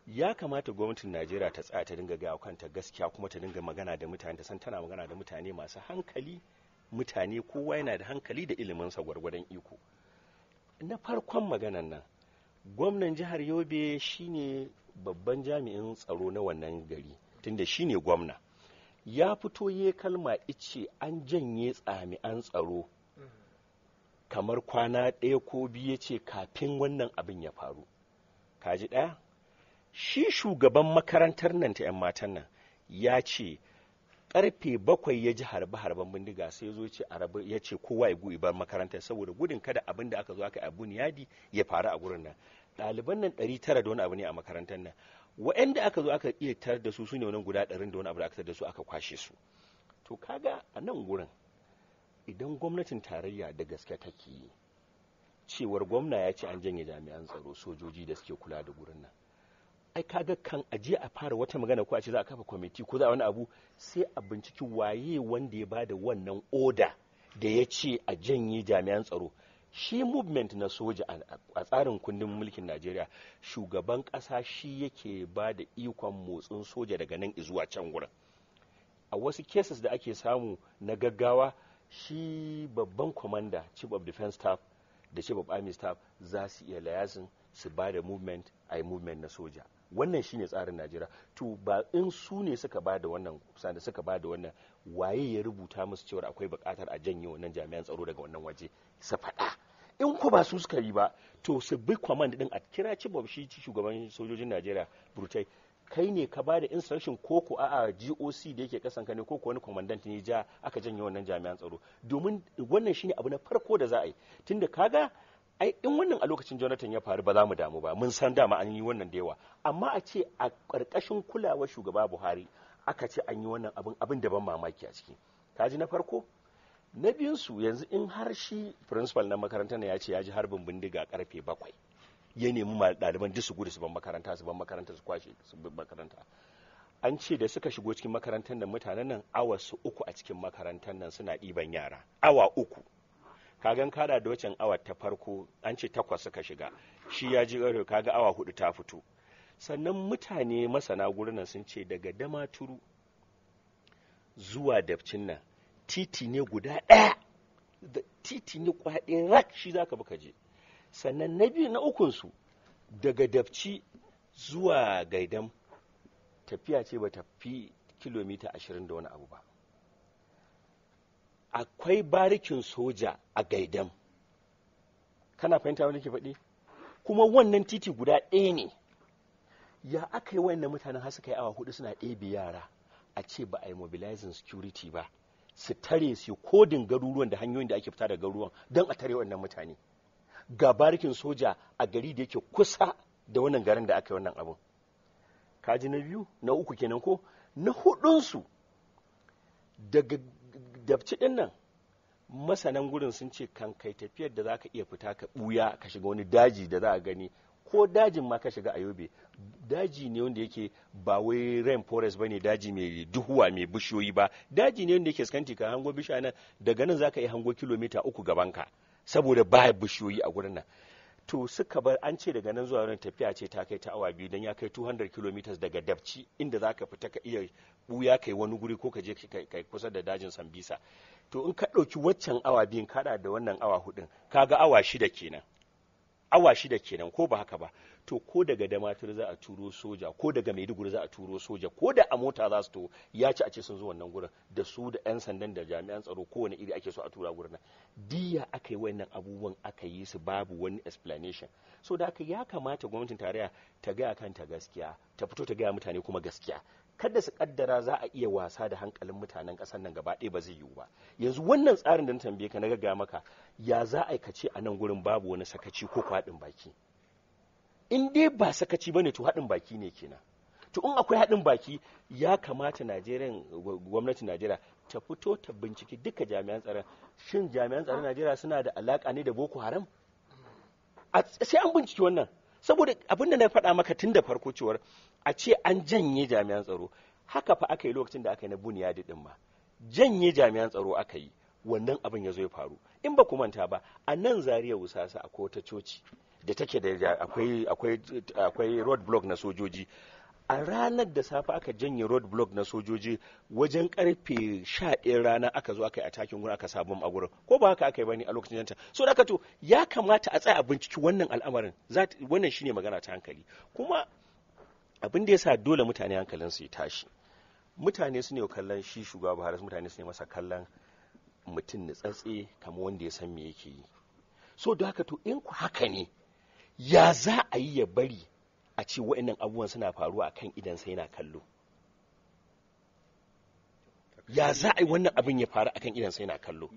Ya kamata gwamnatin Najeriya ta tsaya ta dinga gaya kanta gaskiya, kuma ta dinga magana da mutane, ta san tana magana da mutane masu hankali. Mutane kowa yana da hankali da iliminsa gwargwadon iko. Na farkon maganan nan, gwamnan jihar Yobe shine babban jami'in tsaro na wannan gari, tunda shine gwamna. Ya fito ya kalma ice an janye jami'an tsaro kamar kwana ɗaya ko biyu ya ce kafin wannan abin ya faru. Kaji ɗaya? Shi shugaban makarantar nan ta 'yan matan nan ya ce karfe 7 ya ji harbe-harben bindiga, sai ya zo ce ya ce kowa ya gudu bar makarantar saboda gudun kada abin da aka zo aka yi abu yadi ya faru a gurin nan. Ɗaliban nan 900 da wani abu ne a makarantar nan. Wa'anda aka zo aka iya tar da su, su ne wannan guda 100 da wani abu da aka tar da su aka kwashe su. To kaga a nan gurin, idan gwamnatin tarayya da gaske take yi, cewar gwamna ya ce an janye jami'an tsaro, sojoji da suke kula da gurin nan, ai kaga kan aje a fara wata magana ko a ce za a kafa kwamiti ko za a wani abu, sai a binciki waye wanda ya bada wannan oda da ya ce a janye jami'an tsaro. Shi movement na soja a tsarin kundin mulkin Najeriya, shugaban kasa shi yake ba da ikon motsin soja daga nan zuwa can gurin. A wasu cases da ake samu na gaggawa, shi babban commander, chief of defense staff da chief of army staff, za su iya liaising su ba da movement, a yi movement na soja. Wannan shine tsarin Najeriya. To ba in su ne suka ba da wannan, sanda suka ba da wannan, waye ya rubuta musu cewa akwai buƙatar a janye wannan jami'an tsaro daga wannan waje? Su faɗa. In ko ba su suka yi ba, to su bi command din, a kira chief of, shi shugaban sojojin Najeriya, Burtai, kai ne ka ba da instruction ko ko a'a GOC da yake kasan ka ne, ko ko wani commandant ne ja aka janye wannan jami'an tsaro? Domin wannan shine abu na farko da za a yi, tunda kaga ai in wannan a lokacin Jonathan ya faru, ba za mu damu ba, mun san dama an yi wannan da yawa. Amma a ce a ƙarƙashin kulawar shugaba Buhari aka ce an yi wannan abin, abin da ban mamaki a ciki. Kaji na farko. Na biyun su, yanzu in har shi principal na makarantar ya ce ya ji harbin bindiga karfe 7, ya nemi ɗaliban duk su gudu su ban makaranta, su ban makaranta, su kwashe su ban makaranta. An ce da suka shigo cikin makarantar nan, mutanen nan awa su 3 a cikin makarantar nan suna ɗiban yara. Awa 3, kagan kada da wacan awa ta farko, an ce 8 suka shiga, shi ya ji ƙarfe, kaga awa 4 ta fito. Sannan mutane masana gurin nan sun ce daga Damaturu zuwa Dabcin nan titi ne guda ɗaya, titi ne kwaɗe rak, shi zaka bi ka je. Sannan na biyu, na ukunsu, daga Dabci zuwa Gaidam tafiya ce ba tafi kilomita 20 da wani abu ba. Akwai barikin soja a Gaidam. Kana fahimta wani ke faɗi? Kuma wannan titi guda ɗaya ne. Ya aka yi wannan mutanen har suka yi awa 4 suna ɗebe yara, a ce ba a yi mobilizing security ba su tare su kodin garuruwan da hanyoyin da ake fita da garuruwan don a tare wannan mutane? Ga barikin soja a gari da yake kusa da wannan garin da aka yi wannan abun. Kaji na biyu, na uku kenan ko na hudunsu, daga Dabci din nan, masanan gurin sun ce kan kai tafiyar da za ka iya fita ka buya ka shiga wani daji da za a gani, ko dajin ma ka shiga a Yobe, daji ne wanda yake ba wai rain forest bane, daji mai duhuwa mai bishiyoyi ba, daji ne wanda yake scanty, ka hango bishiya nan, daga nan zaka iya hango kilomita 3 gaban ka saboda ba bishiyoyi a gurin nan. To suka bar, an ce daga nan zuwa wurin tafiya ce ta kai ta awa 2, don ya kai 200 km daga Dabci, inda za ka fita ka iya buya kai wani guri ko ka je kai kusa da dajin Sambisa. To in ka ɗauki waccan awa 2n kaɗa da wannan awa 4n, kaga awa 6 kenan, awa 6 kenan, ko ba haka ba? To ko daga Damatur za a turo soja, ko daga Maiduguri za a turo soja, ko da a mota za su to, ya ci a ce sun zo wannan gurin da su da 'yan sandan da jami'an tsaro kowane iri ake so a tura gurin nan. Diya aka yi wannan abubuwan, aka yi su babu wani explanation. So da haka ya kamata gwamnatin tarayya ta gaya kanta gaskiya, ta fito ta gaya mutane kuma gaskiya. Kada su kaddara za a iya wasa da hankalin mutanen ƙasar nan gaba ɗaya, ba zai yiwu ba. Yanzu wannan tsarin da na tambaye ka, na gaggawa maka, ya za a ce a nan gurin babu wani sakaci ko haɗin baki? In dai ba sakaci bane, to haɗin baki ne kenan. To in akwai haɗin baki, ya kamata Najeriya, gwamnatin Najeriya ta fito ta binciki duka jami'an tsaron. Shin jami'an tsaron Najeriya suna da alaka ne da Boko Haram? Sai an binciki wannan, saboda abin da na faɗa maka tun da farko, cewar a ce an janye jami'an tsaro, haka fa aka yi lokacin da aka yi na Buni Yadi din ma, janye jami'an tsaro aka yi, wannan abin ya zo ya faru. In ba ku manta ba, a nan Zaria, Wusasa, akwai wata coci da take da akwai road block na sojoji. A ranar da safe aka janye road block na sojoji, wajen karfe 11 rana aka zo aka yi attacking gurin, aka sa bom a gurin. Ko ba haka aka yi bane a lokacin janta? So da to ya kamata a tsaya a binciki wannan al'amarin. Wannan shine magana ta hankali. Kuma abin da yasa dole mutane hankalin su ya tashi, mutane su ne kallon shi shugaba Buhari, mutane su ne masa kallon mutum nitsatse kamar wanda ya san me yake yi. So da haka to in ku haka ne, ya za a yi ya bari a ce wa'annan abubuwan suna faruwa akan idansa yana kallo? Ya za a yi wannan abin ya faru akan idansa yana kallo?